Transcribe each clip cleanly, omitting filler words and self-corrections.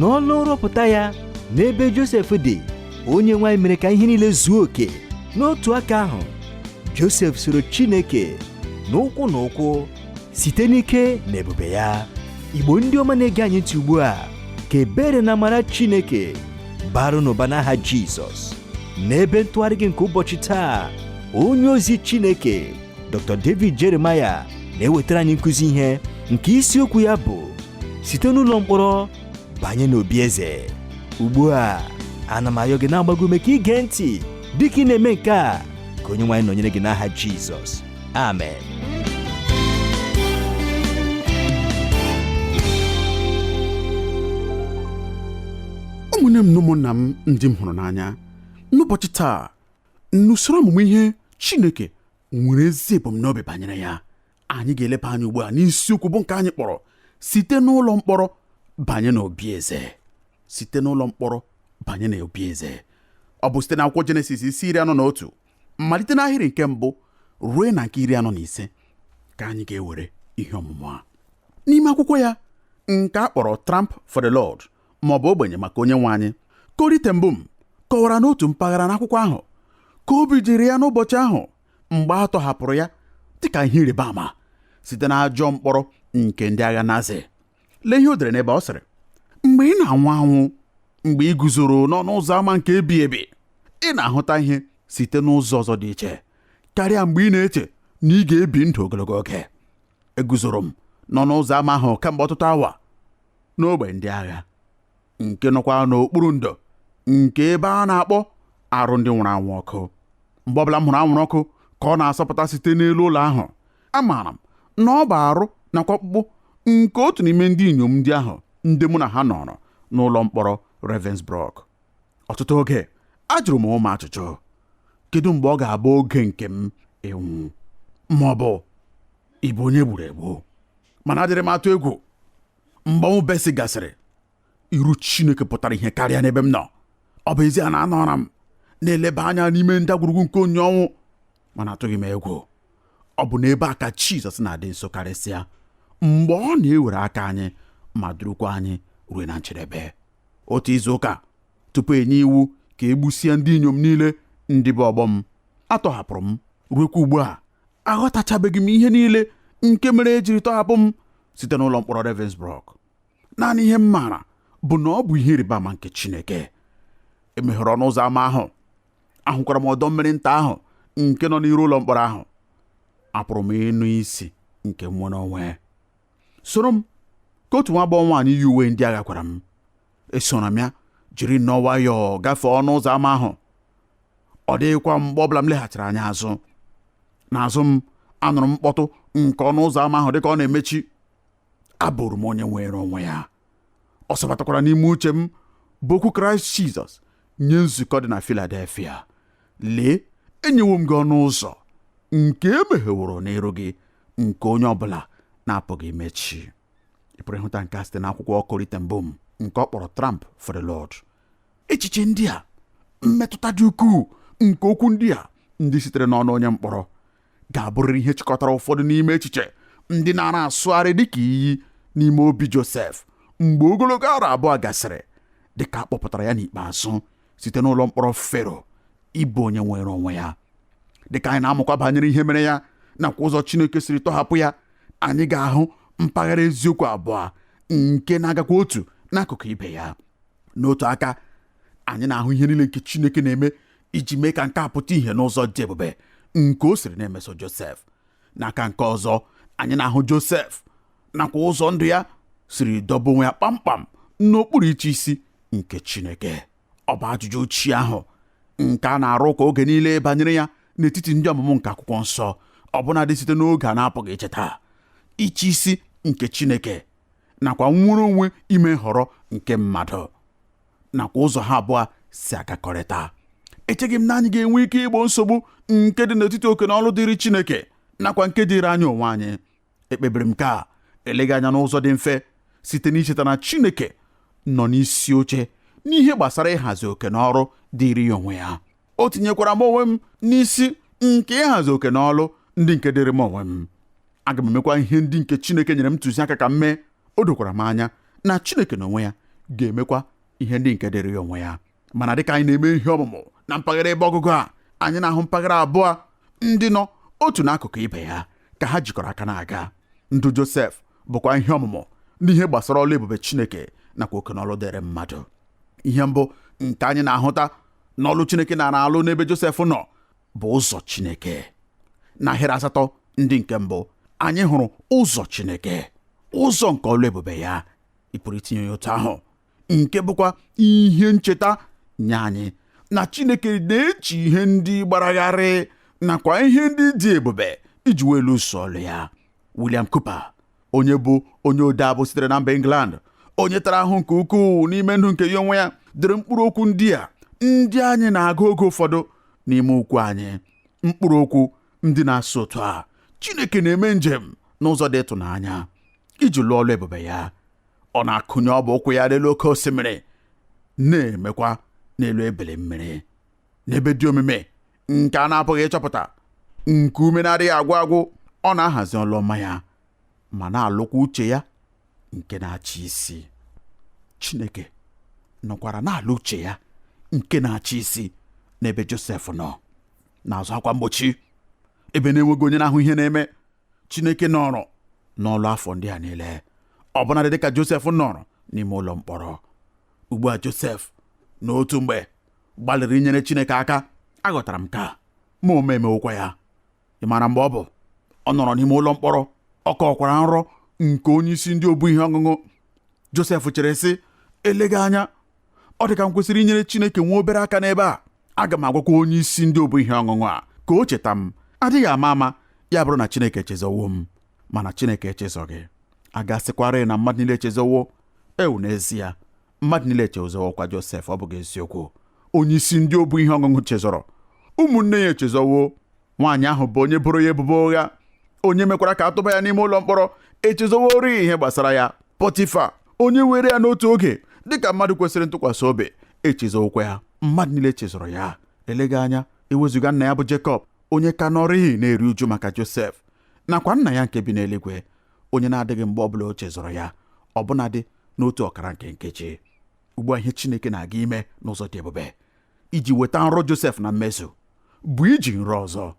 N'ọlụ nrọpụta ya n'ebe Josef dị, onye nwe anyị mere ka ihe niile zuo oke. N'otu aka ahụ, Josef soro Chineke n'ụkwụ na ụkwụ site n'ike na ebube ya. Igbo ndị ọma na-ege anyị ntị ugbu a, ka ebere na amara Chineke baru n'ụba n'aha Jizọs. N'ebe ntụgharị gị nke ụbọchị taa, onye ozi Chineke Dr. David Jeremiah na-ewetara anyị nkụzi ihe nke isiokwu ya bụ site n'ụlọ mkpọrọ banye n'obi eze. Ugbu a, ana m ayọ gị na-agbago ume ka ige ntị dịka ị na-eme nke a, ka onye nwe anyị nọnyere gị n'aha Jizọs. Amen. Ụmụnne m na ụmụnna m ndị m hụrụ n'anya, n'ụbọchị taa, n'usoro ọmụmụ ihe Chineke nwere ezi ebumnobi banyere ya, anyị ga-eleba anya ugbu a n'isiokwu bụ nke anyị kpọrọ site n'ụlọ mkpọrọ banye n'obi eze. Site n'ụlọ mkpọrọ banye n'obi eze. Ọ bụ site n'akwụkwọ Jenesis isi 41, malite n'ahịrị nke mbụ ruo na nke 45 ka anyị ga-ewere ihe ọmụmụ a. N'ime akwụkwọ ya nke a kpọrọ Tramp for the Lord ma ọ bụ ogbenye maka onye nwe anyị, Corrie ten Boom kọwara n'otu mpaghara n'akwụkwọ ahụ ka obi dịrị ya n'ụbọchị ahụ mgbe a tọhapụrụ ya dịka ihe ịrịba ama site n'ajọ mkpọrọ nke ndị agha Nazi. Lee ihe o dere n'ebe ọ sịrị: mgbe ị na-anwụ anwụ, mgbe ị guzoro n'ọnụ ụzọ ámá nke ebi ebi, ị na-ahụta ihe site n'ụzọ ọzọ dị iche karịa mgbe ị na-eche na ị ga-ebi ndụ ogologo oge. Eguzoro m n'ọnụ ụzọ ámá ahụ kemgbe ọtụtụ awa n'ogbe ndị agha nke nọkwa n'okpuru ndo nke ebe a na-akpọ arụ ndị nwụrụ anwụ ọkụ. Mgbe ọbụla m hụrụ anwụrụ ọkụ ka ọ na-asọpụta site n'elu ụlọ ahụ, amaara m na ọ bụ arụ nakwa ọkpụkpụ nke otu n'ime ndị inyom ndị ahụ ndị mụ na ha nọrọ n'ụlọ mkpọrọ Ravensbrück. Ọtụtụ oge ajụrụ m ụmụ ajụjụ: kedu mgbe ọ ga-abụ oge nke m ịnwụ, ma ọ bụ ịbụ onye gburu egbu? Mana adịrị m atụ egwu. Mgbe ọnwụ Betsy gasịrị, iru Chineke pụtara ihe karịa n'ebe m nọ. Ọ bụ ezie na anọra m na-eleba anya n'ime ndagwurugwu nke onyinyo ọnwụ, mana atụghị m egwu. Ọ bụ n'ebe a ka Jizọs na-adị nso karịsịa, mgbe ọ na-ewere aka anyị ma durukwa anyị ruo na njedebe. Otu izu ụka tupu enye iwu ka e gbusie ndị inyom niile ndị bụ ọgbọ m, atọhapụrụ m. Ruokwa ugbu a, aghọtachabeghị m ihe niile nke mere ejiri tọhapụ m site n'ụlọ mkpọrọ Ravensbrück. Naanị ihe m maara bụ na ọ bụ ihe ịrịba ama nke Chineke. Emeghere ọnụ ụzọ ámá ahụ, ahụkwara m ọdọ mmiri nta ahụ nke nọ n'iru ụlọ mkpọrọ ahụ. Apụrụ m ịnụ isi nke nnwere onwe. Soro m, ka otu nwa agbọghọ nwaanyị yi uwe ndị agha gwara m. Esoro m ya jiri nnọọ nwayọọ gafee ọnụ ụzọ ámá ahụ. Ọ dịghịkwa mgbe ọbụla m leghachiri anya azụ. N'azụ m, anụrụ m mkpọtụ nke ọnụ ụzọ ámá ahụ dịka ọ na-emechi. Abụrụ m onye nwere onwe ya. Ọ sọbatakwara n'ime uche m bụ okwu Kraịst Jizọs nye nzukọ dị na Filadelfia: lee, enyewo m gị ọnụ ụzọ nke emegheworo n'iru gị, nke onye ọbụla na-apụghị imechi. Ị pụrụ ịhụta nke a site n'akwụkwọ Corrie ten Boom nke ọ kpọrọ Tramp for the Lord. Echiche ndị a, mmetụta dị ukwuu nke okwu ndị a ndị sitere n'ọnụ onye mkpọrọ, ga-abụrịrị ihe chịkọtara ụfọdụ n'ime echiche ndị na-ara asụgharị dịka iyi n'ime obi Josef mgbe ogologo arọ abụọ gasịrị, dịka a kpọpụtara ya n'ikpeazụ site n'ụlọ mkpọrọ Fero ịbụ onye nwere onwe ya. Dịka anyị na-amụkwa banyere ihe mere ya nakwa ụzọ Chineke siri tọhapụ ya, anyị ga-ahụ mpaghara eziokwu abụọ nke na-agakwa otu n'akụkụ ibe ya. N'otu aka, anyị na-ahụ ihe niile nke Chineke na-eme iji mee ka nke a pụta ìhè n'ụzọ dị ebube nke o siri na-emeso Josef. N'aka nke ọzọ, anyị na-ahụ Josef nakwa ụzọ ndụ ya siri dọba onwe ya kpamkpam n'okpuru ịchị isi nke Chineke. Ọ bụ ajụjụ ochie ahụ nke a na-arụ ụka oge niile banyere ya n'etiti ndị ọmụmụ nke akwụkwọ nsọ, ọbụnadị site n'oge a na-apụghị icheta. Ịchị isi nke Chineke nakwa nnwere onwe ime nhọrọ nke mmadụ nakwa ụzọ ha abụọ si agakọrịta. Echeghị m na anyị ga-enwe ike igbo nsogbu nke dị n'etiti oke na ọrụ dịrị Chineke nakwa nke dịrị anyị onwe anyị. Ekpebiri m ka eleghị anya n'ụzọ dị mfe site n'icheta na Chineke nọ n'isi oche n'ihe gbasara ịhazi oke na ọrụ dịrị ya onwe ya. O tinyekwara m onwe m n'isi nke ịhazi oke na ọrụ ndị nke dịrị m onwe m. Aga m emekwa ihe ndị nke Chineke nyere m ntụziaka ka m mee. O dokwara m anya na Chineke n'onwe ya ga-emekwa ihe ndị nke dịrị ya onwe ya. Mana dịka anyị na-eme ihe ọmụmụ na mpaghara ebe ọgụgụ a, anyị na-ahụ mpaghara abụọ ndị nọ otu n'akụkụ ibe ya ka ha jikọrọ aka na-aga. Ndụ Josef bụkwa ihe ọmụmụ n'ihe gbasara ọlụ ebube Chineke nakwa oke n'ọlụ dịrị mmadụ. Ihe mbụ nke anyị na-ahụta n'ọlụ Chineke nara alụ n'ebe Josef nọ bụ ụzọ Chineke. N'ahịrị asatọ ndị nke mbụ, anyị hụrụ ụzọ Chineke, ụzọ nke ọlụ ebube ya. Ị pụrụ itinye ya otu ahụ, nke bụkwa ihe ncheta nye anyị na Chineke na-eji ihe ndị gbaragharị nakwa ihe ndị dị ebube iji wee lụso ọlụ ya. William Cowper, onye bụ onye odeabụ sitere na mba England, onye tara ahụ nke ukwuu n'ime ndụ nke ya onwe ya, dere mkpụrụ okwu ndị a ndị anyị na-agụ oge ụfọdụ n'ime okwu anyị, mkpụrụ okwu ndị na-asụ otu a: Chineke na-eme njem n'ụzọ dị ịtụnanya iji lụọ ọlụ ebube ya. Ọ na-akụnye ọbụ ụkwụ ya n'elu oke osimiri, na-emekwa n'elu ebili mmiri, n'ebe dị omimi nke a na-apụghị ịchọpụta, nke ume na-adịghị agwụ agwụ. Ọ na-ahazi ọlụ ọma ya ma na-alụkwa uche ya nke na-achị isi. Chineke nọkwara na-alụ uche ya nke na-achị isi n'ebe Josef nọ. N'azụ akwa mgbochi, ebe na-enweghị onye na-ahụ ihe na-eme, Chineke nọrọ n'ọlụ afọ ndị a niile, ọbụnadị dịka Josef nọrọ n'ime ụlọ mkpọrọ. Ugbu a Josef n'otu mgbe gbalịrị inyere Chineke aka. Aghọtara m ka ma o emewokwa ya. Ị maara mgbe ọ bụ ọ nọrọ n'ime ụlọ mkpọrọ, ọ kọkwara nrọ nke onye isi ndị obu ihe ọṅụṅụ. Josef chere sị, eleghị anya ọ dị ka m kwesịrị inyere Chineke nwa obere aka n'ebe a. Aga m agwakwa onye isi ndị obu ihe ọṅụṅụ a ka o cheta m. Adịghị ama ama ya bụrụ na Chineke echezọwo m. Mana Chineke echezọghị. A gasịkwarị na mmadụ niile echezọwo. Ewu, n'ezie mmadụ niile echezọwokwa Josef. Ọ bụghị eziokwu? Onye isi ndị obu ihe ọṅụṅụ chezọrọ, ụmụnne ya echezọwo, nwaanyị ahụ bụ onye boro ya ebubo ụgha, onye mekwara ka atụba ya n'ime ụlọ mkpọrọ, echezọworị ihe gbasara ya. Pọtifa, onye were ya n'otu oge dịka mmadụ kwesịrị ntụkwasị obi, echezọwokwa ya. Mmadụ niile chezọrọ ya. Eleghị anya ewezụga nna ya bụ Jekọb, onye ka nọrịghị na-eri uju maka Josef, nakwa nna ya nke bi n'eluigwe, onye na-adịghị mgbe ọbụla o chezọrọ ya, ọbụnadị n'otu ọkara nke nkeji. Ugbu a ihe Chineke na-aga ime n'ụzọ dị ebube iji weta nrọ Josef na mmezu bụ iji nrọ ọzọ.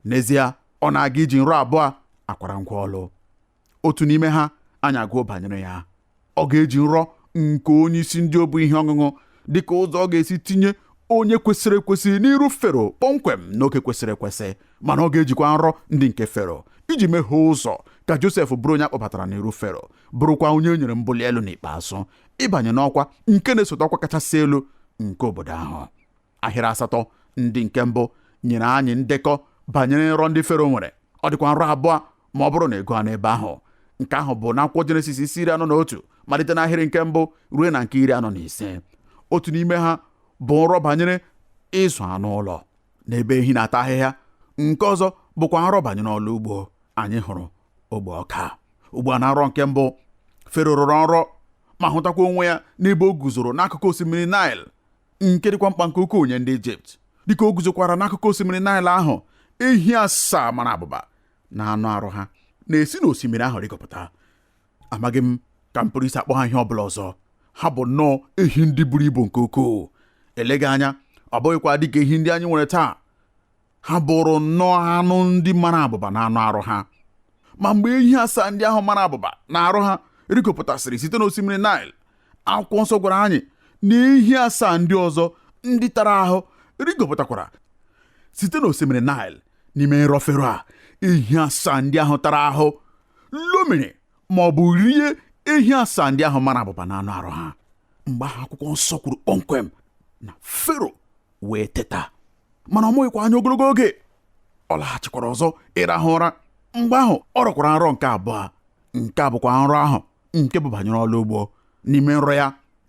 N'ezie ọ na-aga iji nrọ abụọ akwara ngwa ọlụ. Otu n'ime ha anyị agụọ banyere ya. Ọ ga-eji nrọ nke onye isi ndị obu ihe ọṅụṅụ dịka ụzọ ọ ga-esi tinye onye kwesịrị ekwesị n'iru Fero kpọmkwem n'oge kwesịrị ekwesị. Mana ọ ga-ejikwa nrọ ndị nke Fero iji meghee ụzọ ka Josef bụrụ onye akpọbatara n'iru Fero, bụrụkwa onye e nyere mbuli elu n'ikpeazụ ịbanye n'ọkwa nke na-esote ọkwa kachasị elu nke obodo ahụ. Ahịrị asatọ ndị nke mbụ nyere anyị ndekọ banyere nrọ ndị Fero nwere. Ọ dịkwa nrọ abụọ ma ọ bụrụ na ego a n'ebe ahụ. Nke ahụ bụ n'akwụkwọ Jenesis isi 41, malite n'ahịrị nke mbụ ruo na nke 45. Otu n'ime ha bụ nrọ banyere ịzụ anụ ụlọ n'ebe ehi na-ata ahịhịa. Nke ọzọ bụkwa nrọ banyere ọlụ ugbo. Anyị hụrụ ogbe ọka. Ugbu a na nrọ nke mbụ, Fero rọrọ nrọ ma hụtakwa onwe ya n'ebe o guzoro n'akụkụ osimiri Naịl, nke dịkwa mkpa nke ukwuu nye ndị Ijipt. Dịka o guzokwara n'akụkụ osimiri Naịl ahụ, ehi asaa mara abụba na anụ arụ ha na-esi n'osimiri ahụ rịgopụta. Amaghị m ka m pụrụ isi akpọ ha ihe ọ bụla ọzọ. Ha bụ nnọọ ehi ndị buru ibu nke ukwuu. Eleghị anya ọ bụghịkwa dịka ehi ndị anyị nwere taa. Ha bụrụ nnọọ anụ ndị mara abụba na anụ arụ ha. Ma mgbe ehi asaa ndị ahụ mara abụba na arụ ha rịgopụtasịrị site n'osimiri Naịl, akwụkwọ nsọ gwara anyị na ehi asaa ndị ọzọ ndị tara ahụ rịgopụtakwara site n'osimiri Naịl. N'ime nrọ Fero a, ehi asaa ndị ahụ tara ahụ lomiri ma ọ bụ rie ehi asaa ndị ahụ mara abụba na anụ arụ ha. Mgbe ahụ akwụkwọ nsọ kwuru kpọmkwem na Fero wee teta, mana ọ mụghịkwa anya ogologo oge. Ọ laghachikwara ọzọ ịrahụ ụra. Mgbe ahụ ọ rọkwara nrọ nke abụọ. Nke a bụkwa nrọ ahụ nke bụ banyere ọlụ ugbo. N'ime nrọ ya,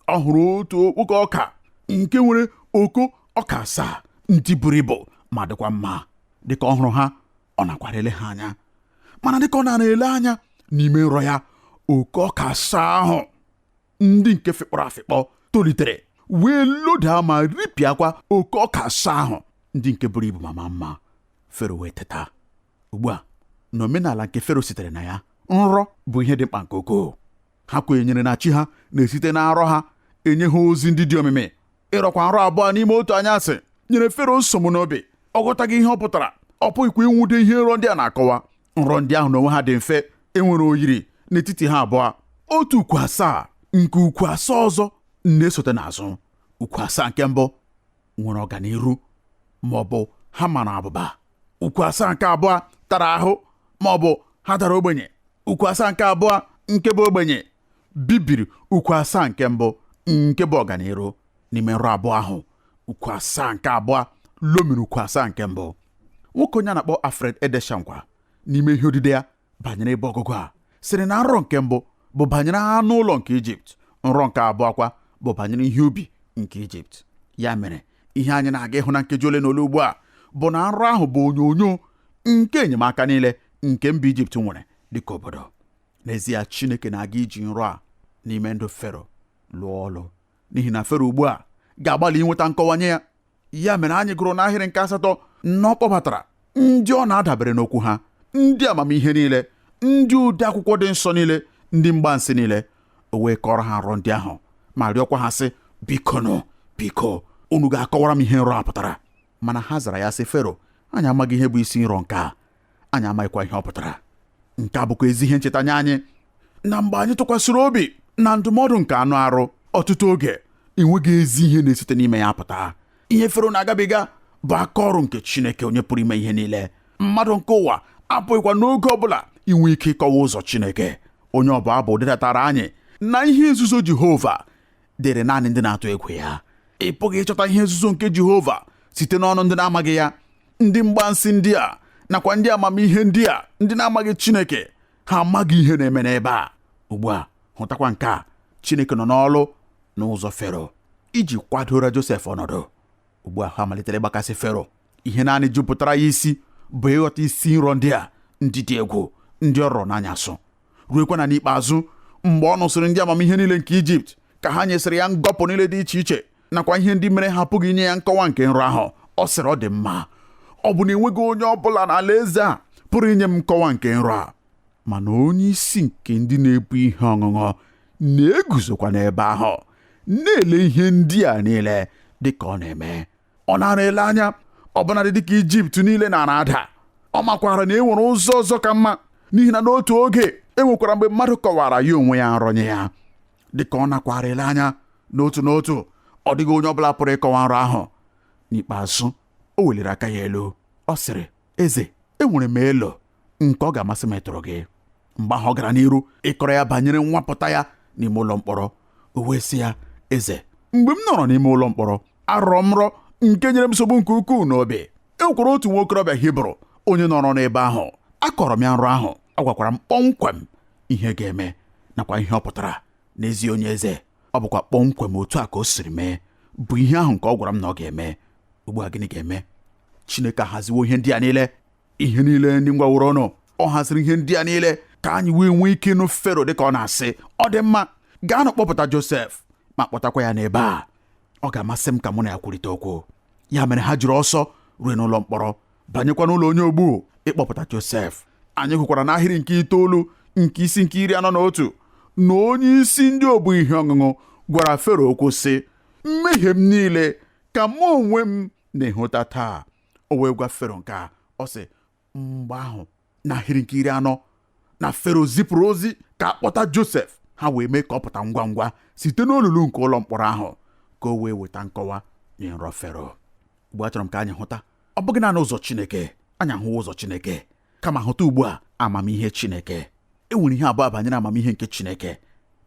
ọ hụrụ otu okpoko ọka nke nwere oko ọka asaa ndị buru ibu ma dịkwa mma. Dịka ọ hụrụ ha, ọ nakwara ele ha anya. Mana dịka ọ na-ele anya n'ime nrọ ya, oko ọka asaa ahụ ndị nke fịkpọrọ afịkpọ tolitere wee lodaa ma ripịakwa oke ọka asaa ahụ ndị nke buru ibu ma maa mma. Fero wee teta. Ugbu a, n'omenala nke Fero sitere na ya, nrọ bụ ihe dị mkpa nke ukwuu. Ha kwenyere na chi ha na-esite na nrọ ha Enye ha ozi ndị dị omimi. Ịrọkwa nrọ abụọ n'ime otu anyasị nyere Fero nsogbu n'obi. Ọ ghọtaghị ihe ọ pụtara, ọ pụghịkwa ịnwude ihe nrọ ndị a na-akọwa. Nrọ ndị ahụ n'onwe ha dị mfe, enwere oyiri n'etiti ha abụọ. Otu ukwu asaa nke ukwu asaa ọzọ na-esote n'azụ. Ukwu asaa nke mbụ nwere ọganiru ma ọ bụ ha mara abụba. Ukwu asaa nke abụọ tara ahụ ma ọ bụ ha dara ogbenye. Ukwu asaa nke abụọ nke bụ ogbenye bibiri ukwu asaa nke mbụ nke bụ ọganiru. N'ime nrọ abụọ ahụ, ukwu asaa nke abụọ lomiri ukwu asaa nke mbụ. Nwoke onye a na-akpọ Alfred Edersheim kwa n'ime ihe odide ya banyere ebe ọgụgụ a sịrị na nrọ nke mbụ bụ banyere anụ ụlọ nke Ijipt, nrọ nke abụọ kwa bụ banyere ihe ubi nke Ijipt. Ya mere ihe anyị na-aga ịhụ na nkeji ole na ole ugbu a bụ na nrọ ahụ bụ onyonyo nke enyemaka niile nke mba Ijipt nwere dịka obodo. N'ezie Chineke na-aga iji nrọ a n'ime ndụ Fero lụọ ọlụ, n'ihi na Fero ugbu a ga-agbalị inweta nkọwanye ya. Ya mere anyị gụrụ n'ahịrị nke asatọ na ọ kpọbatara ndị ọ na-adabere n'okwu ha, ndị amamihe niile, ndị ode akwụkwọ dị nsọ niile, ndị mgbansị niile. O wee kọrọ ha nrọ ndị ahụ ma rịọkwa ha sị, bikonụ, biko, unu ga-akọwara m ihe nrọ a pụtara. Mana ha zara ya sị, Fero, anyị amaghị ihe bụ isi nrọ nke a, anyị amaghịkwa ihe ọ pụtara. Nke a bụkwa ezi ihe ncheta nye anyị na mgbe anyị tụkwasịrị obi na ndụmọdụ nke anụ arụ, ọtụtụ oge enweghị ezi ihe na-esite n'ime ya pụta. Ihe Fero na-agabiga bụ aka ọrụ nke Chineke onye pụrụ ime ihe niile. Mmadụ nke ụwa apụghịkwa n'oge ọbụla inwe ike ịkọwa ụzọ Chineke. Onye ọbụ abụ dedatara anyị na ihe nzuzo Jehova dịrị naanị ndị na-atụ egwu ya. Ị pụghị ịchọta ihe nzuzo nke Jehova site n'ọnụ ndị na-amaghị ya. Ndị mgbansị ndị a nakwa ndị amamihe ndị a, ndị na-amaghị Chineke, ha amaghị ihe na-eme n'ebe a. Ugbu a hụtakwa nke a, Chineke nọ n'ọlụ n'ụzọ Fero iji kwadora Josef ọnọdụ. Ugbu a ha malitere ịgbakasị Fero. Ihe naanị jupụtara ya isi bụ ịghọta isi nrọ ndị a ndị dị egwu, ndị ọ rọrọ n'anyasụ. Ruekwa na n'ikpeazụ, mgbe ọ nụsịrị ndị amamihe niile nke Ijipt ka ha nyesịrị ya ngọpụ niile dị iche iche nakwa ihe ndị mere ha apụghị inye ya nkọwa nke nrọ ahụ, ọ sịrị, ọ dị mma, ọ bụ na enweghị onye ọ bụla n'ala eze a pụrụ inye m nkọwa nke nrọ a. Mana onye isi nke ndị na-ebu ihe ọṅụṅụ na-eguzokwa n'ebe ahụ na-ele ihe ndị a niile dị ka ọ na-eme. Ọ nara ele anya ọbụnadị dịka Ijipt niile nara ada. Ọ makwara na e nwere ụzọ ọzọ ka mma, n'ihi na n'otu oge e nwekwara mgbe mmadụ kọwara ya onwe ya nrọ nye ya. Dịka ọ nakwara ele anya n'otu n'otu, ọ dịghị onye ọbụla pụrụ ịkọwa nrọ ahụ. N'ikpeazụ o weliri aka ya elu, ọ sịrị, eze, enwere m elo nke ọ ga-amasị m ịtụrụ gị. Mgbe ahụ ọ gara n'iru ịkọrọ ya banyere nwapụta ya n'ime ụlọ mkpọrọ. O wee sị ya, eze, mgbe m nọrọ n'ime ụlọ mkpọrọ, arọrọ m nrọ nke nyere m nsogbu nke ukwuu n'obi. E nwekwara otu nwa okorobịa Hibru onye nọrọ n'ebe ahụ. Akọrọ m ya nrọ ahụ, ọ gwakwara m kpọmkwem ihe ga-eme nakwa ihe ọ pụtara. N'ezie onye eze, ọ bụkwa kpọmkwem otu a ka o siri mee bụ ihe ahụ nke ọ gwara m na ọ ga-eme. Ugbu a gịnị ga-eme? Chineke ahaziwo ihe ndị a niile, ihe niile ndị ngwaworo ọnụ. Ọ haziri ihe ndị a niile ka anyị wee nwee ike ịnụ Fero dịka ọ na-asị, ọ dị mma, gaanụ kpọpụta Josef ma kpọtakwa ya n'ebe a. Ọ ga-amasị m ka mụ na ya kwurịta okwu. Ya mere ha jiri ọsọ ruo n'ụlọ mkpọrọ, banyekwa n'ụlọ onye ogbu ịkpọpụta Josef. Anyị hụkwara n'ahịrị nke itoolu nke isi nke 41 na onye isi ndị obu ihe ọṅụṅụ gwara Fero okwu sị, mmehie m niile ka mụ onwe m na-ehụta taa. O wee gwa Fero nke a, ọ sị, mgbe ahụ n'ahịrị nke 40 na Fero zipụrụ ozi ka a kpọta Josef, ha wee mee ka ọ pụta ngwa ngwa site n'olulu nke ụlọ mkpọrọ ahụ ka o wee weta nkọwa nye nrọ Fero. Ugbu a chọrọ m ka anyị hụta ọ bụghị naanị ụzọ Chineke, anyị ahụwa ụzọ Chineke, kama hụta ugbu a amamihe Chineke. E nwere ihe abụọ banyere amamihe nke Chineke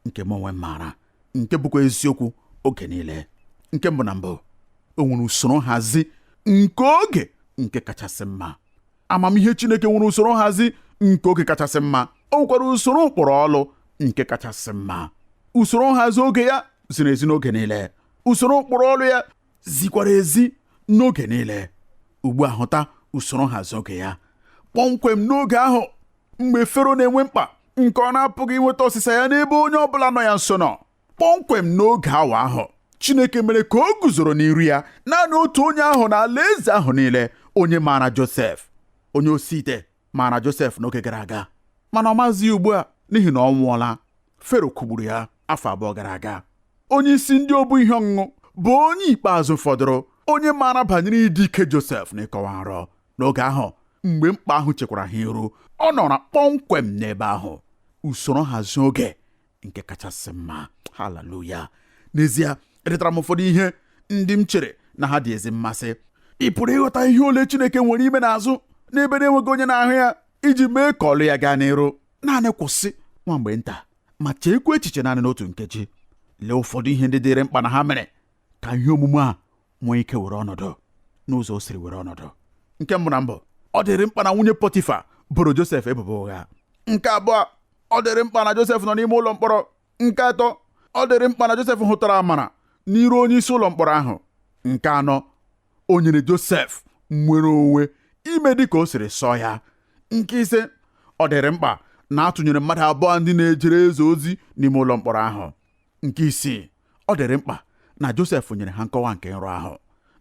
nke m onwe m maara, nke bụkwa eziokwu oge niile. Nke mbụ na mbụ, o nwere usoro nhazi nke oge nke kachasị mma. Amamihe Chineke nwere usoro nhazi nke oge kachasị mma. O nwekwara usoro ụkpụrụ ọlụ nke kachasị mma. Usoro nhazi oge ya ziri ezi n'oge niile. Usoro ụkpụrụ ọlụ ya zikwara ezi n'oge niile. Ugbu a hụta usoro nhazi oge ya kpọmkwem n'oge ahụ mgbe Fero na-enwe mkpa nke ọ na-apụghị inweta ọsịsa ya n'ebe onye ọbụla nọ ya nso nọ. Kpọmkwem n'oge awa ahụ, Chineke mere ka o guzoro n'iru ya naanị otu onye ahụ n'ala eze ahụ niile, onye maara Josef. Onye osi ite maara Josef n'oge gara aga, mana ọ maazị ya ugbu a n'ihi na ọ nwụọla. Fero kwugburu ya afọ 2 gara aga. Onye isi ndị obu ihe ọṅụṅụ bụ onye ikpeazụ fọdụrụ onye maara banyere ịdị ike Josef na ịkọwa nrọ. N'oge ahụ, mgbe mkpa ahụ chekwara ha iru, ọ nọrọ kpọmkwem n'ebe ahụ. Usoro nhazi oge nke kachasị mma. Haleluya! N'ezie, edetara m ụfọdụ ihe ndị m chere na ha dị ezi mmasị. Ị pụrụ ịghọta ihe ole Chineke nwere ime n'azụ n'ebe na-enweghị onye na-ahụ ya iji mee ka ọlụ ya gaa n'iru? Naanị kwụsị nwa mgbe nta ma cheekwa echiche naanị n'otu nkeji. Lee ụfọdụ ihe ndị dịrị mkpa na ha mere ka ihe omume a nwee ike were ọnọdụ n'ụzọ o siri were ọnọdụ. Nke mbụ na mbụ, ọ dịrị mkpa na nwunye Pọtifa boro Josef ebubo ụgha. Nke abụọ, ọ dịrị mkpa na Josef nọ n'ime ụlọ mkpọrọ. Nke atọ, ọ dịrị mkpa na Josef hụtara amara n'iru onye isi ụlọ mkpọrọ ahụ. Nke anọ, o nyere Josef nnwere onwe ime dị ka o siri sọ ya. Nke ise, ọ dịrị mkpa na a tụnyere mmadụ abụọ ndị na-ejere eze ozi n'ime ụlọ mkpọrọ ahụ. Nke isii, ọ dịrị mkpa na Josef nyere ha nkọwa nke nrọ ahụ.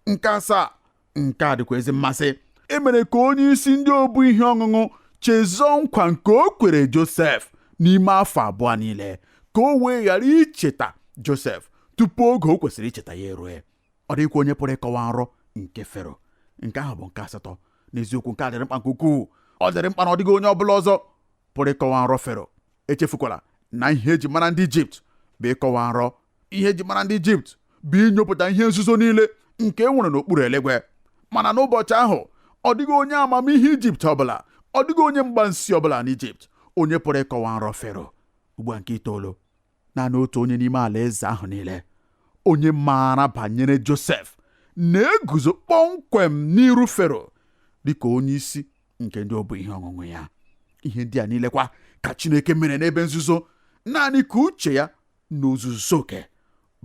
Nke asaa, nke a dịkwa ezi mmasị, e mere ka onye isi ndị obu ihe ọṅụṅụ chezọọ nkwa nke o kwere Josef n'ime afọ 2 niile, ka o wee ghara icheta Josef tupu oge o kwesịrị icheta ya erue. Ọ dịghịkwa onye pụrụ ịkọwa nrọ nke Fero. Nke ahụ bụ nke asatọ. N'eziokwu, nke a dịrị mkpa nke ukwuu. Ọ dịrị mkpa na ọ dịghị onye ọbụla ọzọ pụrụ ịkọwa nrọ Fero. Echefukwala na ihe eji mara ndị Ijipt bụ ịkọwa nrọ. Ihe eji mara ndị Ijipt bụ inyopụta ihe nzuzo niile nke e nwere n'okpuru eluigwe. Mana n'ụbọchị ahụ, ọ dịghị onye amamihe Ijipt ọbụla, ọ dịghị onye mgbansi ọbụla n'Ijipt onye pụrụ ịkọwa nrọ Fero. Ugbu a nke itoolu, naanị otu onye n'ime alaeze ahụ niile onye maara banyere Josef na-eguzo kpọmkwem n'iru Fero dịka onye isi nke ndị obu ihe ọṅụṅụ ya. Ihe ndị a niile kwa ka Chineke mere n'ebe nzuzo, naanị ka uche ya na ozuzu oke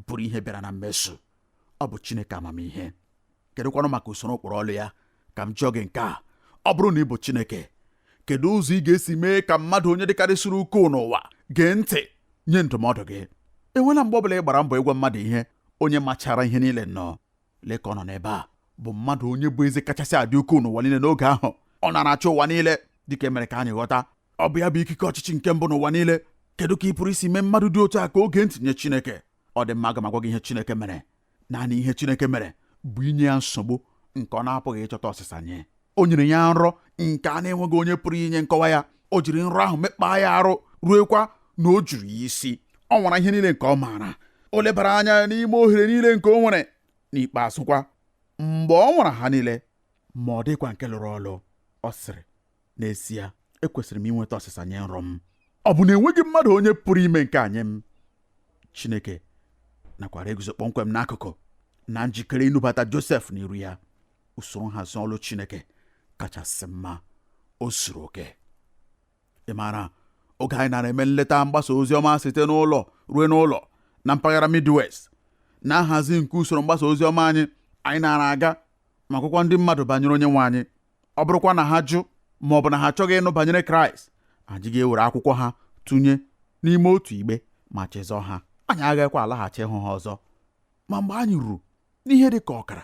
bụrụ ihe bịara na mmezu. Ọ bụ Chineke amamihe. Kedụkwanụ maka usoro ụkpụrụ ọlụ ya? Ka m jụọ gị nke a, ọ bụrụ na ị bụ Chineke, kedu ụzọ ị ga-esi mee ka mmadụ onye dịkarịsịrị ukwuu n'ụwa gee ntị nye ndụmọdụ gị? Enwela mgbe ọbụla ị gbara mbọ ịgwa mmadụ ihe onye machara ihe niile nnọọ? Lee ka ọ nọ n'ebe a bụ mmadụ onye bụ eze kachasị adị ukwuu n'ụwa niile n'oge ahụ. Ọ nara achị ụwa niile dịka e mere ka anyị ghọta. Ọ bụ ya bụ ikike ọchịchị nke mbụ n'ụwa niile. Kedu ka ị pụrụ isi mee mmadụ dị otu a ka o gee ntị nye Chineke? Ọ dị mma, aga m agwa gị ihe Chineke mere. Naanị ihe Chineke mere bụ inye ya nsogbu nke ọ na-apụghị ịchọta ọsịsa nye. O nyere ya nrọ nke a na-enweghị onye pụrụ inye nkọwa ya. O jiri nrọ ahụ mekpaa ya arụ ruekwa na o juru ya isi. Ọ nwara ihe niile nke ọ maara. O lebara anya n'ime ohere niile nke o nwere. N'ikpeazụ kwa, mgbe ọ nwara ha niile ma ọ dịkwa nke lụrụ ọlụ, ọ sịrị, n'ezie ekwesịrị m inweta ọsịsa nye nrọ m. Ọ bụ na enweghị mmadụ onye pụrụ ime nke a nye m? Chineke nakwara eguzo kpọmkwem n'akụkụ na njikere ịnụbata Josef n'iru ya. Usoro nhazi ọlụ Chineke kachasị mma, o zuru oke. Ị maara, oge anyị nara eme nleta mgbasa ozi ọma site n'ụlọ ruo n'ụlọ na mpaghara Midwest, na nhazi nke usoro mgbasa ozi ọma anyị, anyị nara aga ma gwakwa ndị mmadụ banyere onye nwe anyị. Ọ bụrụkwa na ha jụ ma ọ bụ na ha achọghị ịnụ banyere Kraịst, anyị ga-ewere akwụkwọ ha tụnye n'ime otu igbe ma chezọọ ha. Anyị agaghịkwa alaghachi ịhụ ha ọzọ. Ma mgbe anyị ruru n'ihe dị ka ọkara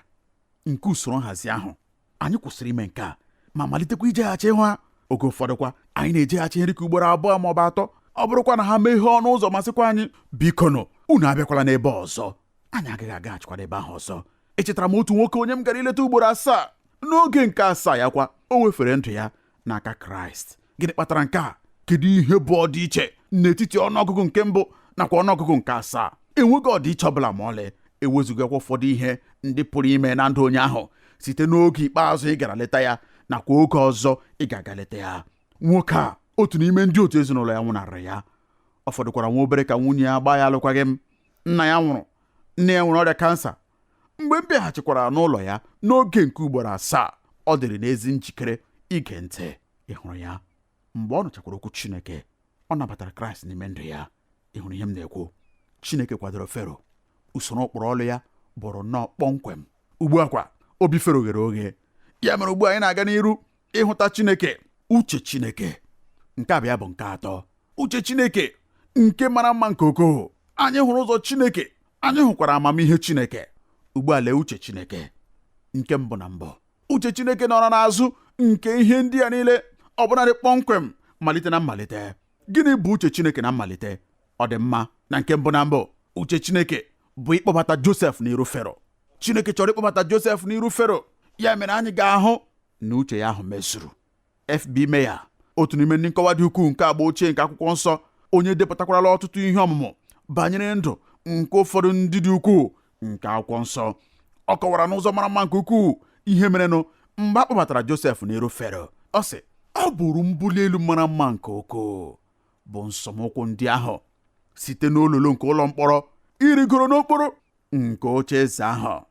nke usoro nhazi ahụ, anyị kwụsịrị ime nke a ma malitekwa ijeghachi ịhụ ha. Oge ụfọdụ kwa anyị na-ejeghachi ihe dịka ugboro 2 ma ọ bụ 3. Ọ bụrụkwa na ha meghee ọnụ ụzọ ma sịkwa anyị, bikonụ unu abịakwala n'ebe ọzọ, anyị agaghị agaghachikwa n'ebe ahụ ọzọ. Echetara m otu nwoke onye m gara ileta ugboro 7. N'oge nke 7 ya kwa, o wefere ndụ ya n'aka Kraịst. Gịnị kpatara nke a? Kedu ihe bụ ọdịiche n'etiti ọnụọgụgụ nke mbụ nakwa ọnụọgụgụ nke 7? Enweghị ọdịiche ọbụla ma ọlị, ewezugakwa ụfọdụ ihe ndị pụrụ ime na ndụ onye ahụ site n'oge ikpeazụ ị gara leta ya nakwa oge ọzọ ị ga-aga leta ya. Nwoke a, otu n'ime ndị otu ezinụlọ ya nwụnarịrị ya. Ọ fọdụkwara nwa obere ka nwunye ya gbaa ya alụkwaghị m. Nna ya nwụrụ, nne ya nwere ọrịa kansa. Mgbe m bịaghachikwara n'ụlọ ya n'oge nke ugboro 7, ọ dịrị n'ezi njikere ige ntị. Ị hụrụ ya? Mgbe ọ nụchakwara okwu Chineke, ọ nabatara Kraịst n'ime ndụ ya. Ị hụrụ ihe m na-ekwu? Chineke kwadoro Fero. Usoro ụkpụrụ ọlụ ya bụrụ nnọọ kpọmkwem. Ugbu a kwa, obi Fero ghere oghe. Ya mere ugbu a anyị na-aga n'iru ịhụta Chineke, uche Chineke. Nke a bụ ya bụ nke atọ. Uche Chineke nke mara mma nke ukwuu. Anyị hụrụ ụzọ Chineke, anyị hụkwara amamihe Chineke. Ugbu a lee uche Chineke nke mbụ na mbụ. Uche Chineke nọrọ n'azụ nke ihe ndị a niile, ọbụnadị kpọmkwem malite na mmalite. Gịnị bụ uche Chineke na mmalite? Ọ dị mma na nke mbụ na mbụ, Uche Chineke bụ ịkpọbata Josef n'iru Fero. Chineke chọrọ ịkpọbata Josef n'iru Fero, ya mere anyị ga-ahụ na uche ya ahụ mezuru. F.B. Meyer, otu n'ime ndị nkọwa dị ukwuu nke agba ochie nke akwụkwọ nsọ, onye depụtakwarala ọtụtụ ihe ọmụmụ banyere ndụ nke ụfọdụ ndị dị ukwuu nke akwụkwọ nsọ, ọ kọwara n'ụzọ mara mma nke ukwuu ihe merenụ mgbe a kpọbatara Josef n'iru Fero. Ọ sị, ọ bụrụ mbuli elu mara mma nke ukwuu bụ nsọmụkwụ ndị ahụ site n'olulu nke ụlọ mkpọrọ irigoro n'okporo nke oche eze ahụ.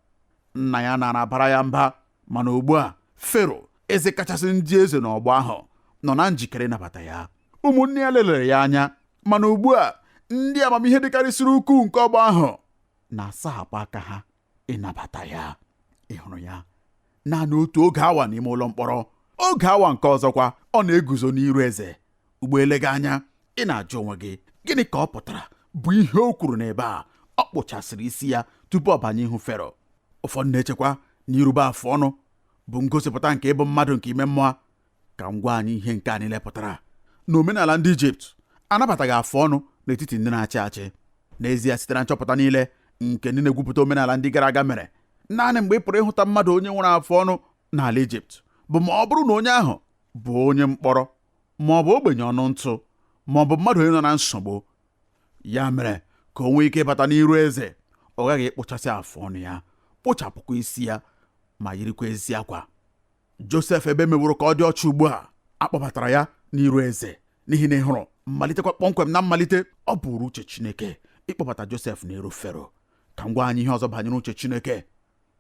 Nna ya nara abara ya mba, mana ugbu a Fero, eze kachasị ndị eze n'ọgbọ ahụ, nọ na njikere ịnabata ya. Ụmụnne ya lelere ya anya, mana ugbu a ndị amamihe dịkarịsịrị ukwuu nke ọgbọ ahụ na-asahapụ aka ha ịnabata ya. Ị hụrụ ya naanị otu oge awa n'ime ụlọ mkpọrọ, oge awa nke ọzọkwa ọ na-eguzo n'iru eze. Ugbo eleghị anya ị na-ajụ onwe gị, gịnị ka ọ pụtara bụ ihe o kwuru n'ebe a? Ọ kpụchasịrị isi ya tupu ọ banye ihu Fero. Ụfọdụ na-echekwa na irube afụ ọnụ bụ ngosipụta nke ịbụ mmadụ nke ime mmụọ. Ka m gwa anyị ihe nke a niile pụtara. N'omenala ndị Ijipt, anabataghị afụ ọnụ n'etiti ndị na-achị achị. N'ezie, site na nchọpụta niile nke ndị na-egwupụta omenala ndị gara aga mere, naanị mgbe ị pụrụ ịhụta mmadụ onye nwere afụ ọnụ n'ala Ijipt bụ ma ọ bụrụ na onye ahụ bụ onye mkpọrọ, ma ọ bụ ogbenye ọnụ ntụ, ma ọ bụ mmadụ onye nọ na nsogbu. Ya mere, ka o nwee ike ịbata n'iru eze, ọ ghaghị ịkpụchasị afụ ọnụ ya, kpụchapụkwa isi ya, ma yirikwa ezi akwa. Josef, ebe meworo ka ọ dị ọcha ugbu a, akpọbatara ya n'iru eze, n'ihi na ị hụrụ mmalitekwa kpọmkwem na mmalite ọ bụrụ uche Chineke ịkpọbata Josef n'iru Fero. Ka m gwa anyị ihe ọzọ banyere uche Chineke.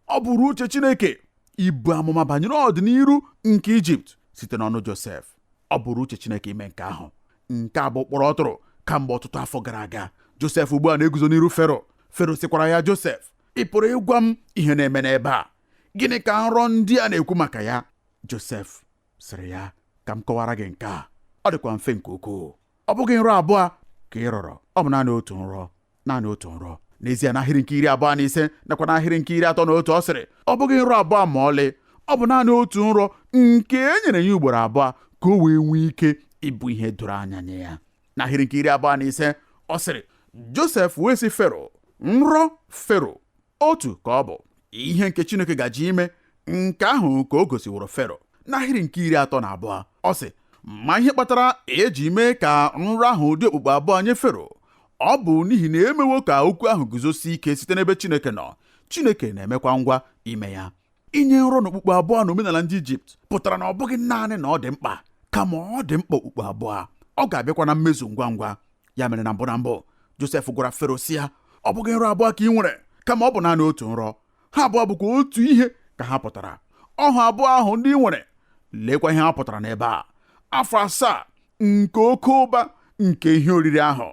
Ọ bụrụ uche Chineke ibu amụma banyere ọdịnihu nke Ijipt site n'ọnụ Josef. Ọ bụrụ uche Chineke ime nke ahụ. Nke a bụ ụkpụrụ ọ tụrụ kamgbe ọtụtụ afọ gara aga. Josef ugbu a na-eguzo n'iru Fero. Fero sịkwara ya, Josef, ị pụrụ ịgwa m ihe na-eme n'ebe a? Gịnị ka nrọ ndị a na-ekwu maka ya? Josef sịrị ya, ka m kọwara gị nke a. Ọ dịkwa mfe nke ukwuu. Ọ bụghị nrọ abụọ ka ị rọrọ, ọ bụ naanị otu nrọ, naanị otu nrọ. N'ezie, n'ahịrị nke 25 nakwa n'ahịrị nke 31, ọ sịrị, ọ bụghị nrọ abụọ ma ọlị, ọ bụ naanị otu nrọ nke e nyere ya ugboro abụọ ka o wee nwee ike ịbụ ihe doro anya nye ya. N'ahịrị nke 25, ọ sịrị, Josef wee sị Fero, nrọ Fero otu ka ọ bụ, ihe nke Chineke gaji ime, nke ahụ ka o gosiworo Fero. N'ahịrị nke 32, ọ sị, ma ihe kpatara eji mee ka nrọ ahụ dị okpukpu abụọ nye Fero, ọ bụ n'ihi na emewo ka okwu ahụ guzosie ike site n'ebe Chineke nọ. Chineke na-emekwa ngwa ime ya. Inye nrọ n'okpukpu abụọ na omenala ndị Ijipt pụtara na ọ bụghị naanị na ọ dị mkpa, kama ọ dị mkpa okpukpu abụọ. Ọ ga-abịakwa na mmezu ngwa ngwa. Ya mere, na mbụ na mbụ, Josef gwara Fero sị ya, ọ bụghị nrọ abụọ ka ị nwere, kama ọ bụ naanị otu nrọ. Ha abụọ bụkwa otu ihe ka ha pụtara. Ọhụ abụọ ahụ ndị ị nwere, leekwa ihe ha pụtara n'ebe a. Afọ 7 nke oke ụba nke ihe oriri ahụ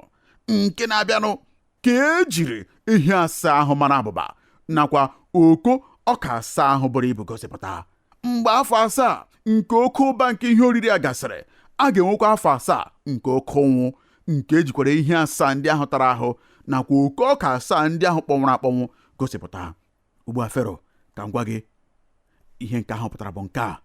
nke na-abịanụ ka e jiri ehi 7 ahụ mara abụba nakwa oko ọka 7 ahụ buru ibu gosipụta. Mgbe afọ 7 nke oke ụba nke ihe oriri a gasịrị, a ga-enwekwa afọ 7 nke oke ụnwụ nke ejikwara ihe 7 ndị ahụ tara ahụ nakwa oke ọka 7 ndị ahụ kpọnwụrụ akpọnwụ gosipụta. Ugbu a Fero, ka m gwa gị ihe nke ahụ pụtara bụ nke a.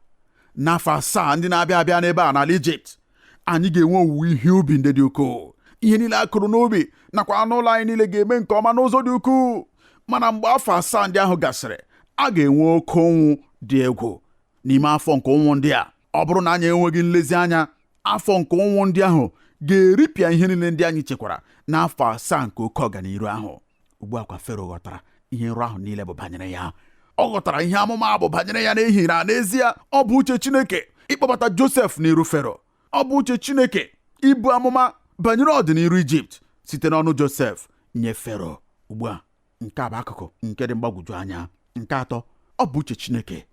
N'afọ 7 ndị na-abịa abịa n'ebe a n'ala Ijipt, anyị ga-enwe owuwe ihe ubi ndị dị ukwuu. Ihe niile a kụrụ n'ubi nakwa anụ ụlọ anyị niile ga-eme nke ọma n'ụzọ dị ukwuu. Mana mgbe afọ 7 ndị ahụ gasịrị, a ga-enwe oke ụnwụ dị egwu. N'ime afọ nke ụnwụ ndị a, ọ bụrụ na anyị enweghị nlezianya, afọ nke ụnwụ ndị ahụ ga-eripịa ihe niile ndị anyị chekwara n'afọ 7 nke oke ọganiru ahụ. Ugbu a kwa Fero ghọtara ihe nrọ ahụ niile bụ banyere ya. Ọ ghọtara ihe amụma bụ banyere ya, n'ihi na n'ezie ọ bụ uche Chineke ịkpọbata Josef n'iru Fero. Ọ bụ uche Chineke ibu amụma banyere ọdịnihu Ijipt site n'ọnụ Josef nye Fero. Ugbu a, nke a bụ akụkụ nke dị mgbagwoju anya. Nke atọ, ọ bụ uche Chineke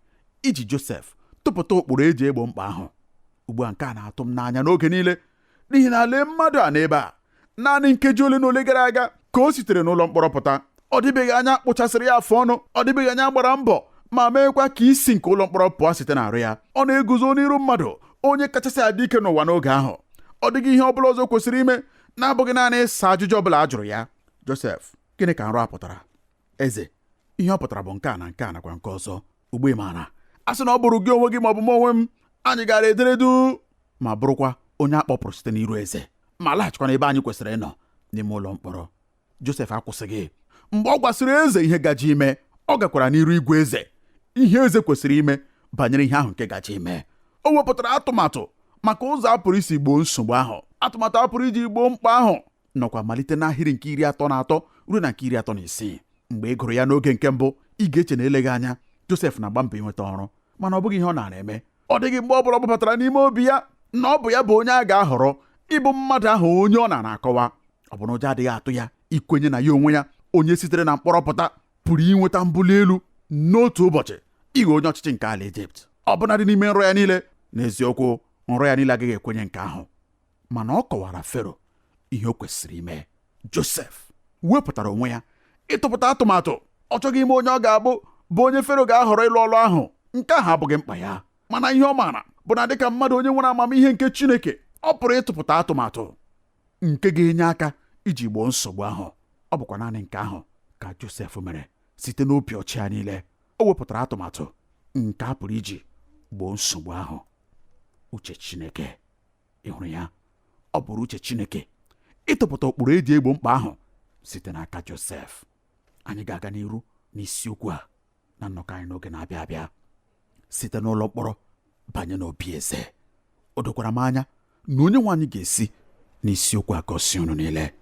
iji Josef tụpụta ụkpụrụ eji egbo mkpa ahụ. Ugbu a, nke a na-atụ m n'anya n'oge niile, n'ihi na lee mmadụ a n'ebe a, naanị nkeji ole na ole gara aga ka o sitere n'ụlọ mkpọrọ pụta. Ọ dịbeghị anya kpụchasịrị ya afụ ọnụ, ọ dịbeghị anya gbara mbọ ma meekwa ka isi nke ụlọ mkpọrọ pụọ site n'arụ ya. Ọ na-eguzo n'iru mmadụ onye kachasị adị ike n'ụwa n'oge ahụ. Ọ dịghị ihe ọbụla ọzọ kwesịrị ime na-abụghị naanị ịsa ajụjụ ọbụla a jụrụ ya. Josef, gịnị ka nrọ a pụtara? Eze, ihe ọ pụtara bụ nke a na nke a nakwa nke ọzọ. Ugbu ị maara, a sị na ọ bụrụ gị onwe gị ma ọ bụ m onwe m, anyị gara ederedu ma bụrụkwa onye a kpọpụrụ site n'iru eze, ma laghachikwa n'ebe anyị kwesịrị ịnọ n'ime ụlọ mkpọrọ. Josef akwụsịghị. Mgbe ọ gwasịrị eze ihe gaje ime, ọ gakwara n'iru ịgwa eze ihe eze kwesịrị ime banyere ihe ahụ nke gaje ime. O wepụtara atụmatụ maka ụzọ a pụrụ isi gboo nsogbu ahụ. Atụmatụ a pụrụ iji gboo mkpa ahụ nọkwa malite n'ahịrị nke 33 ruo na nke 36. Mgbe ị gụrụ ya n'oge nke mbụ, ị ga-eche na eleghị anya Josef na-agba mbọ inweta ọrụ, mana ọ bụghị ihe ọ naara eme. Ọ dịghị mgbe ọ bụla ọ gbabatara n'ime obi ya na ọ bụ ya bụ onye a ga-ahọrọ ịbụ mmadụ ahụ onye ọ naara akọwa. Ọ bụ na ụjọ adịghị atụ ya ikwenye na ya onwe ya, onye sitere na mkpọrọ pụta, pụrụ inweta mbuli elu n'otu ụbọchị ịghọ onye ọchịchị nke ala Ijipt, ọbụnadị n'ime nrọ ya niile. N'eziokwu, nrọ ya niile agaghị ekwenye nke ahụ, mana ọ kọwara Fero ihe o kwesịrị ime. Josef wepụtara onwe ya ịtụpụta atụmatụ. Ọ chọghị ime onye ọ ga-abụ bụ onye Fero ga-ahọrọ ịlụ ọlụ ahụ. Nke ahụ abụghị mkpa ya, mana ihe ọ maara bụ na dịka mmadụ onye nwere amamihe nke Chineke, ọ pụrụ ịtụpụta atụmatụ nke ga-enye aka iji gboo nsogbu ahụ. Ọ bụkwa naanị nke ahụ ka Josef mere. Site n'obi ọcha ya niile, o wepụtara atụmatụ nke a pụrụ iji gboo nsogbu ahụ. Uche Chineke, ị hụrụ ya, ọ bụrụ uche Chineke ịtụpụta ụkpụrụ eji egbo mkpa ahụ site n'aka Josef. Anyị ga-aga n'iru n'isiokwu a na nnọkọ anyị n'oge na-abịa abịa, site n'ụlọ mkpọrọ banye n'obi eze. O dokwara m anya na onye nwe anyị ga-esi n'isiokwu a gọzie unu niile.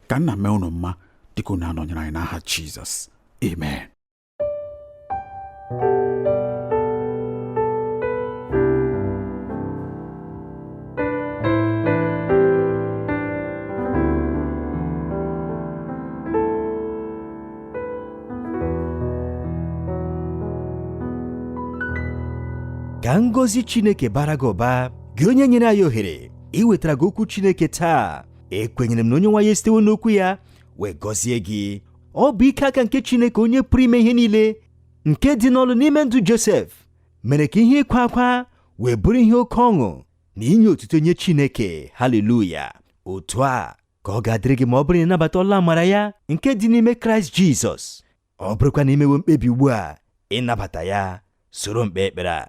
Ka nna mee unu mma dịka unu anọnyere anyị n'aha Jizọs, amen. Ka ngọzi Chineke bara gị ụba, gị onye nyere anyị ohere iwetara gị okwu Chineke taa. Ekwenyere m na onye nwe anyị esitewo n'okwu ya wee gọzie gị. Ọ bụ ike aka nke Chineke onye pụrụ ime ihe niile nke dị n'ọlụ n'ime ndụ Josef mere ka ihe ịkwa akwa wee bụrụ ihe oke ọṅụ na inye otuto nye Chineke. Haleluya! Otu a ka ọ ga-adịrị gị ma ọ bụrụ na ịnabata ọlụ amara ya nke dị n'ime Kraịst Jizọs. Ọ bụrụkwa na imewo mkpebi ugbu a ịnabata ya, soro mkpe ekpere a.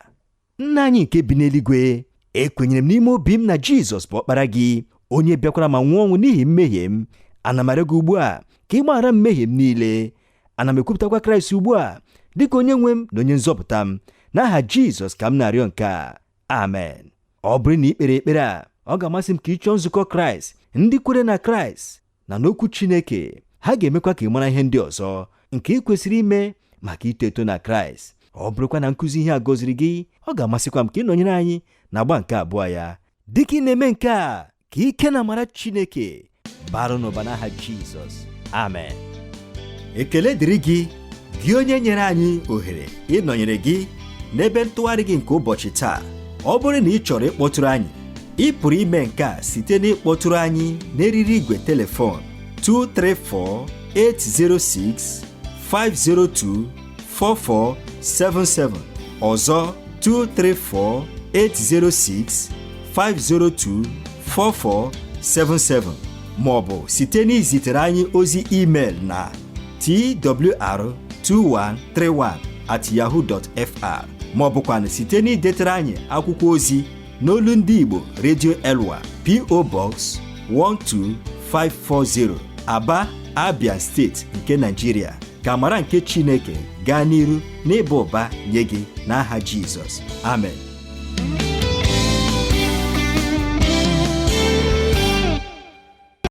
Nna anyị nke bi n'eluigwe, ekwenyere m n'ime obi m na Jizọs bụ ọkpara gị, onye bịakwara ma nwụọ ọnwụ n'ihi mmehie m. Ana m arịọ gị ugbu a ka ị gbaghara mmehie m niile. Ana m ekwupụtakwa Kraịst ugbu a dịka onye nwe m na onye nzọpụta m. N'aha Jizọs ka m na-arịọ nke a, amen. Ọ bụrụ na ị kpere ekpere a, ọ ga-amasị m ka ị chọọ nzukọ Kraịst, ndị kwere na Kraịst na n'okwu Chineke. Ha ga-emekwa ka ị mara ihe ndị ọzọ nke ị kwesịrị ime maka ito eto na Kraịst. Ọ bụrụkwa na nkụzi ihe a gọziri gị, ọ ga-amasịkwa m ka ị nọnyere anyị na agba nke abụọ ya. Dịka ị na-eme nke a, ka ike na amara Chineke bara n'ụba n'aha Jizọs, amen. Ekele dịrị gị, gị onye nyere anyị ohere ịnọnyere gị n'ebe ntụgharị gị nke ụbọchị taa. Ọ bụrụ na ị chọrọ ịkpọtụrụ anyị, ị pụrụ ime nke a site n'ịkpọtụrụ anyị n'eriri igwe telefon 234 806 502 4477, ọzọ 234 806 502 4477, ma ọ bụ site n'izitere anyị ozi email na twr2131@yahoo.fr, ma ọ bụkwanụ site n'idetere anyị akwụkwọ ozi n'olu ndị Igbo, Radio Elwa, P.O. Box 12540, Aba, Abia Steeti nke Nigeria. Ka amara nke Chineke gaa n'iru n'ịba ụba nye gị n'aha Jizọs, amen.